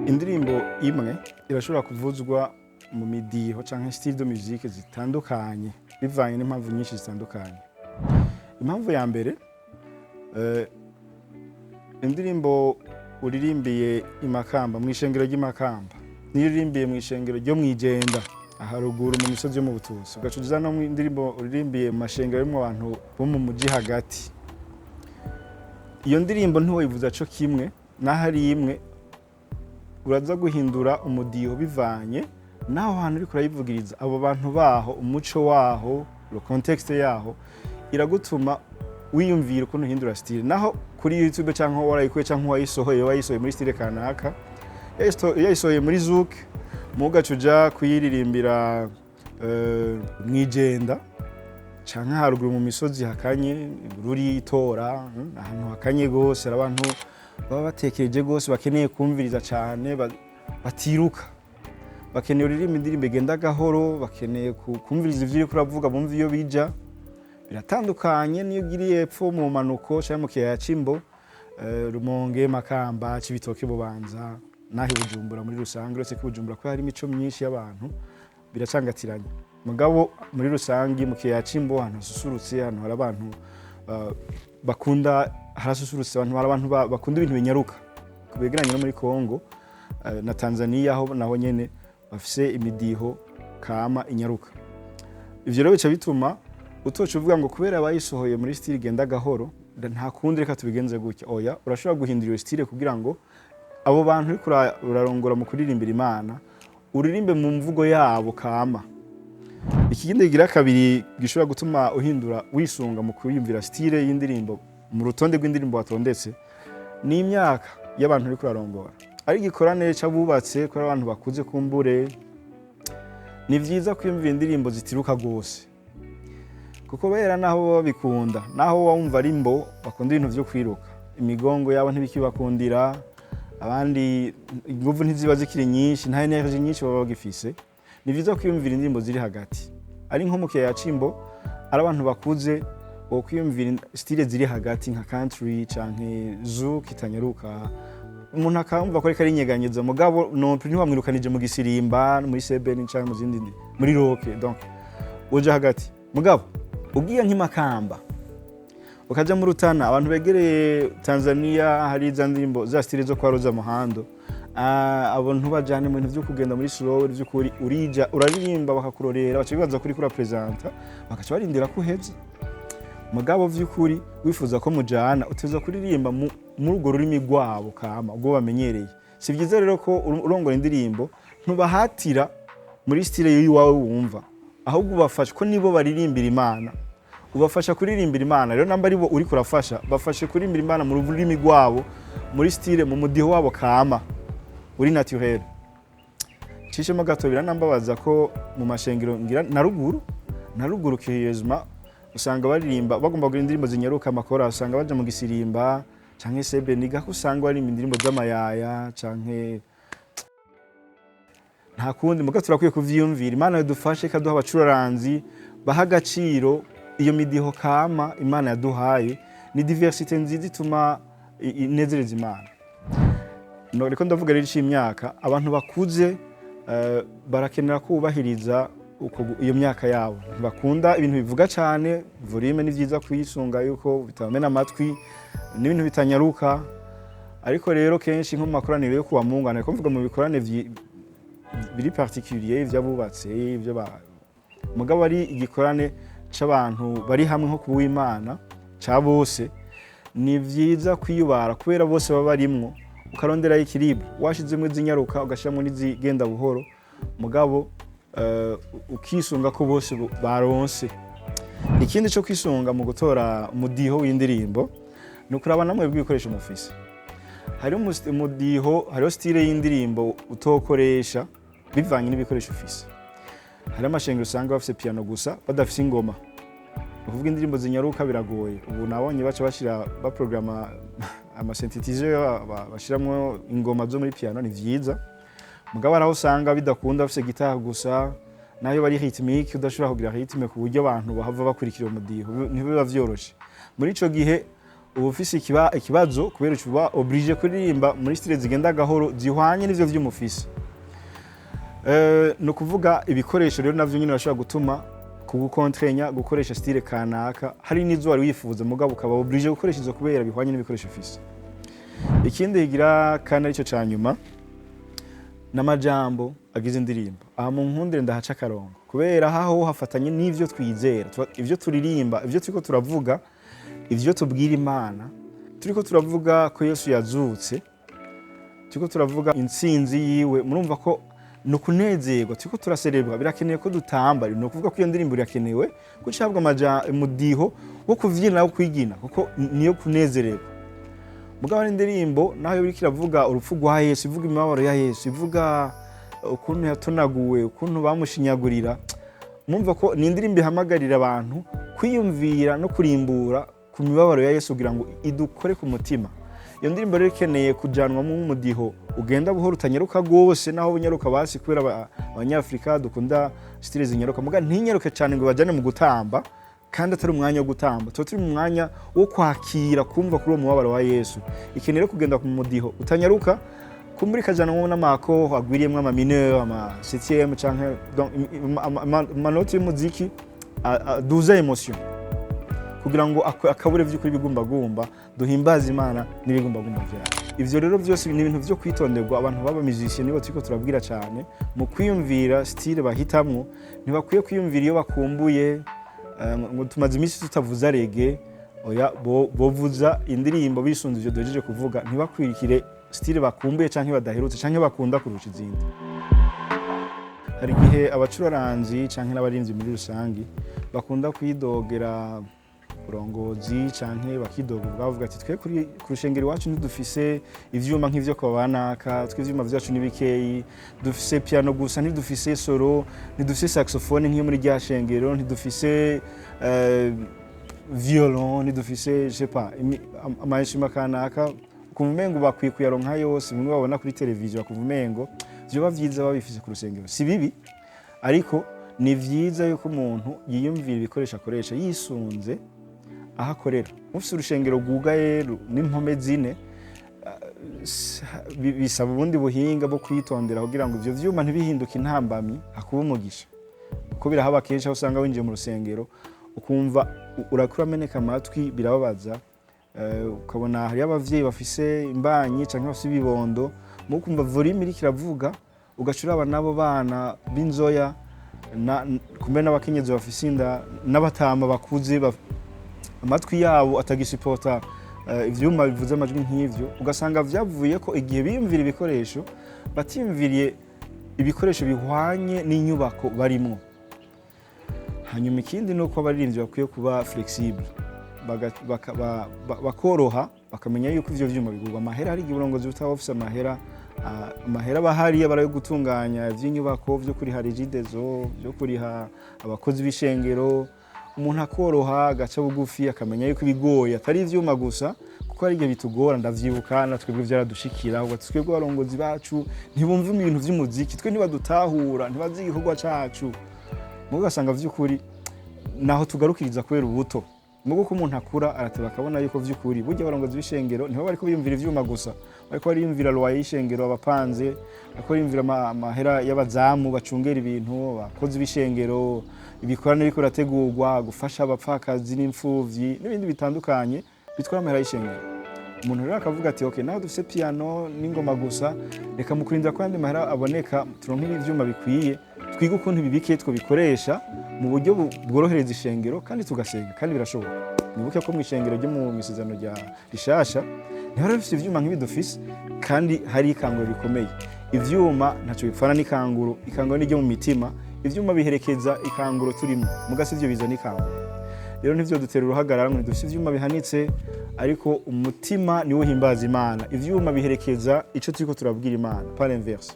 Indirimbo imwe irashobora kuvuzwa mu midiho canke style de musique zitandukanye, bivanye n'impamvu nyinshi zitandukanye. Impamvu ya mbere, indirimbo uririmbiye i Makamba, mw'ishengero ry'i Makamba, niyo uririmbiye mw'ishengero ryo mw'Ijenda aharuguru mu misozi yo mu Bututsi, ugaca uza no indirimbo uririmbiye mu mashengero yo mu bantu bo mu muji hagati, iyo ndirimbo ntiwoyivuza co kimwe naho ari imwe. Uraza guhindura umudiho bivanye n'aho hantu uriko urayivugiriza, abo bantu baho, umuco waho, le contexte yaho iragutuma wiyumvira ukuntu uhindura style. Naho kuri YouTube canke warayikuye canke wayisohoye, wayisohoye muri style kanaka, yayisohoye muri zouk, mugaca uja kuyiririmbira mw'Ijenda canke haruguru mu misozi hakanye, ruri itora, ahantu hakanye gose, hari abantu baba batekereje gose, bakeneye kumviriza cane, batiruka, bakeneye uririmba indirimbo igenda gahoro, bakeneye kumviriza ivyo uriko uravuga, bumva iyo bija. Biratandukanye niyo ugiriye epfo mu manuko canke mu kiyaya c'Imbo, Rumonge, Makamba, Cibitoke, Bubanza, naho i Bujumbura muri rusange. Uretse ko i Bujumbura ko hari imico myinshi y'abantu, biracangatiranye, mugabo muri rusange mu kiyaya c'Imbo, ahantu hasusurutse, ahantu hari abantu bakunda, harasusurutse abantu, hari abantu bakunda ibintu binyaruka, begeranye no muri Congo na Tanzania, aho naho nyene bafise imidiho kama inyaruka. Ivyo rero bica bituma utoca uvuga ngo kubera bayisohoye muri style igenda gahoro, nta kundi, reka tubigenze gutya. Oya, urashobora guhindura iyo style kugira ngo abo bantu uriko urarongora mu kuririmbira Imana, uririmbe mu mvugo yabo kama. Ikindi kigira kabiri gishobora gutuma uhindura wisunga mu kwiyumvira style y'indirimbo mu rutonde rw'indirimbo watondetse, ni imyaka y'abantu uriko urarongora. Ari igikorane c'abubatse, ko ari abantu bakuze, kumbure ni vyiza kwiyumvira indirimbo zitiruka gose, kuko bera naho baba babikunda, naho woba wumva ari mbo bakunda ibintu vyo kwiruka, imigongo yabo ntibikibakundira, abandi inguvu ntiziba zikiri nyinshi, nta énergie nyinshi baba bagifise. Ni vyiza kwiyumvira indirimbo ziri hagati. Ari nko mu kiyaya c'Imbo, ari abantu bakuze, wokwiyumvira style ziri hagati nka country canke zouk itanyaruka, umuntu akamva ko ariko arinyeganyeza, mugabo non plus ntiwamwirukanije mu gisirimba, muri sebeni canke mu zindi, muri rock. Donc uje hagati. Mugabo ugiye nk'imakamba, ukaja mu Rutana, abantu begereye Tanzania, hari za ndirimbo za style zo kwa Roza Muhando. Abo ntubajane mu bintu vyo kugenda muri slow. Vy'ukuri urija uraririmba bakakurorera, baca bibaza kuri kura presenta, bakaca barindira ko uheze. Mugabo vy'ukuri wifuza ko mujana, uteza kuririmba muri urwo rurimi rwabo kama ubwo bamenyereye. Si vyiza rero ko urongora indirimbo ntubahatira muri style y'iwawe wumva, ahubwo ubafasha ko nibo baririmbira Imana, ubafasha kuririmbira Imana. Rero namba aribo uriko urafasha, bafashe kuririmbira Imana mu rurimi rwabo, muri style, mu mudiho wabo kama uri naturel. Cishemo gato, biranambabaza ko mu mashengero ngira na ruguru curieusement usanga baririmba, bagomba kugira indirimbo zinyaruka, amakora, usanga baja mu gisirimba canke sebeni gako, usanga baririmba indirimbo z'amayaya canke nta kundi. Muga turakwiye kuvyiyumvira. Imana yadufashe ikaduha abacuraranzi baha agaciro iyo midiho kama Imana yaduhaye. Ni diversité nziza ituma inezereza Imana. No, reko ndavuga rero ic'imyaka. Abantu bakuze barakenera kubahiriza iyo myaka yabo, ntibakunda ibintu bivuga cyane, volume ni vyiza kuyisunga yuko bitabamena amatwi n'ibintu bitanyaruka. Ariko rero kenshi nko mu makoraniro yo kuwa Mungu, ariko mvuga mu bikorane biri particulier ivy'abubatse, ivyo ba mugabo ari igikorane c'abantu bari hamwe nko kuw'Imana ca bose, ni vyiza kwiyubara kubera bose baba barimwo, ukarondera équilibre, washizemwo izinyaruka, ugashiramwo n'izigenda buhoro, mugabo ukisunga ko bose baronse. Ikindi cyo kwisunga mu gutora umudiho w'indirimbo ni ukuraba namwe bw'ibikoresho mufise. Hariho umudiho, hariho style y'indirimbo utokoresha bivanye n'ibikoresho ufise. Hari amashengero usanga bafise piano gusa, badafise ingoma. Ni ukuvuga indirimbo zinyaruka biragoye. Ubu nabonye baca bashira baprograma ama synthétiseur, bashiramwo ingoma zo muri piano, ni vyiza. Mugabo hari aho usanga bidakunda, bafise gitari gusa. Nayo bari rythmique, udashobora kugira rythme ku buryo abantu bahava bakurikira umudiho, ntibiba vyoroshe. Muri ico gihe uba ufise ikibazo, kubera uba obligé kuririmba muri style zigenda gahoro zihwanye n'ivyo vyuma ufise. Ni ukuvuga ibikoresho rero navyo nyine bashobora gutuma kugukontrenya gukoresha style kanaka, hari n'izo wari wifuza, mugabo ukaba obligé gukoresha izo kubera bihwanye n'ibikoresho ufise. Ikindi kigira kandi aricyo ca nyuma, n'amajambo agize indirimbo. Aha mu nkundire ndahaca akarongo, kubera haho hafatanye n'ivyo twizera, ivyo turirimba, ivyo turiko turavuga, ivyo tubwira Imana. Turiko turavuga ko Yesu yazutse, turiko turavuga intsinzi yiwe. Murumva ko ni ukunezerwa, turiko turaserebwa, birakenewe ko dutamba. Ni ukuvuga ko iyo ndirimbo irakenewe ko ihabwa umudiho wo kuvyina, wo kwigina, kuko niyo kunezererwa. Mugabo hari indirimbo naho iriko iravuga urupfu rwa Yesu, ivuga imibabaro ya Yesu, ivuga ukuntu yatonaguwe, ukuntu bamushinyagurira. Mumva ko ni indirimbo ihamagarira abantu kwiyumvira no kurimbura ku mibabaro ya Yesu kugira ngo idukore ku mutima. Iyo ndirimbo rero ikeneye kujanwamo umudiho ugenda buhoro, utanyaruka rwose, naho bunyaruka basi, kubera Abanyafrika dukunda style zinyaruka, muga ntinyaruke cyane ngo bajane mu gutamba, kandi atari umwanya wo gutamba. Tuba turi mu mwanya wo kwakira, kumva kuri uwo mubabaro wa Yesu. Ikeneye rero kugenda ku mudiho utanyaruka, kumbura ikajanwamo n'amako agwiriyemwo ama mineur, ama septième, canke donc amanoti y'umuziki aduza émotion, kugira ngo akabure vy'ukuri ibigumbagumba, duhimbaze Imana n'ibigumbagumba vyayo. Ivyo rero vyose ni ibintu vyo kwitonderwa. Abantu baba musiciens nibo turiko turabwira cane mu kwiyumvira style bahitamwo. Ntibakwiye kwiyumvira iyo bakumbuye, ngo tumaze iminsi tutavuza reggae. Oya, bovuza indirimbo bisunze ivyo duhejeje kuvuga, ntibakwirikire style bakumbuye canke badaherutse canke bakunda kurusha izindi. Hari igihe abacuraranzi canke n'abarinzi muri rusangi bakunda kwidogera uburongozi, canke bakidoga ubwabo, bavuga ati: "Twe kuri ku rushengero iwacu ntidufise ivyuma nk'ivyo kwa banaka, twe ivyuma vyacu ni bikeyi, dufise piano gusa, ntidufise solo, ntidufise saxophone nk'iyo muri rya shengero, ntidufise violon, ntidufise, je sais pas, ama instrument kanaka." Ukumva umengo bakwiye kuyaronka yose, bimwe babona kuri televiziyo, bakumva umengo vyoba vyiza babifise ku rusengero. Si bibi, ariko ni vyiza yuko umuntu yiyumvira ibikoresho akoresha yisunze aho akorera. Ufise urushengero rwugaye n'impome zine, bisaba ubundi buhinga bwo kwitondera kugira ngo ivyo vyuma ntibihinduke intambamyi hakuba umugisha, kuko birahaba kenshi aho usanga winjiye mu rusengero ukumva urakura ameneka amatwi, birababaza. Ukabona hariyo abavyeyi bafise imbanyi canke bafise ibibondo, mu kumva volume iriko iravuga, ugaca uraba n'abo bana b'inzoya, kumbe n'abakenyezi bafise inda n'abatama bakuze, amatwi yabo atagisipota ivyuma bivuze amajwi nk'ivyo. Ugasanga vyavuye ko igihe biyumvira ibikoresho, batiyumviriye ibikoresho bihwanye n'inyubako barimwo. Hanyuma ikindi ni uko abaririmbyi bakwiye kuba flexible, bakoroha, bakamenya yuko ivyo vyuma bigurwa amahera. Hari igihe uburongozi butaba bufise amahera. Amahera aba ahari aba ari ayo gutunganya ivy'inyubako, vyo kuriha Regideso, vyo kuriha abakozi b'ishengero. Umuntu akoroha, agaca bugufi, akamenya yuko ibigoye atari ivyuma gusa, kuko hari igihe bitugora. Ndavyibuka na twebwe vyaradushikira, ahubwo twebwe abarongozi bacu ntibumva ibintu vy'umuziki, twe ntibadutahura, ntibazi igikorwa cacu. Mugo ugasanga vy'ukuri naho tugarukiriza kubera ubuto. Mugo ko umuntu akura, arateba akabona yuko vy'ukuri burya abarongozi b'ishengero ntibo bariko biyumvira ivyuma gusa, bariko bariyumvira loyer y'ishengero, abapanze, bariko bariyumvira amahera y'abazamu bacungera ibintu, abakozi b'ishengero, ibikorane biriko birategurwa, gufasha abapfakazi n'imfuvyi n'ibindi bitandukanye bitwara amahera y'ishengero. Umuntu rero akavuga ati: "Okay, naho dufise piano n'ingoma gusa, reka mu kurindira ko ayandi mahera aboneka turonke ivyuma bikwiye, twige ukuntu ibi bike twabikoresha mu buryo bworohereza ishengero kandi tugasenga." Kandi birashoboka. Nibuke ko mu ishengero ryo mu misezerano rya rishasha ntihari bifise ivyuma nk'ibi dufise, kandi hari ikanguro rikomeye. Ivyuma ntacyo bipfana n'ikanguro. Ikanguro ni ryo mu mitima, ivyuma biherekeza ikanguro turimo, mugasi ivyo bizana ikanguro. Rero ntivyo dutera uruhagarara ngo ntidufise ivyuma bihanitse, ariko umutima niwo uhimbaza Imana. Ivyuma biherekeza ico turiko turabwira Imana, pas l'inverse.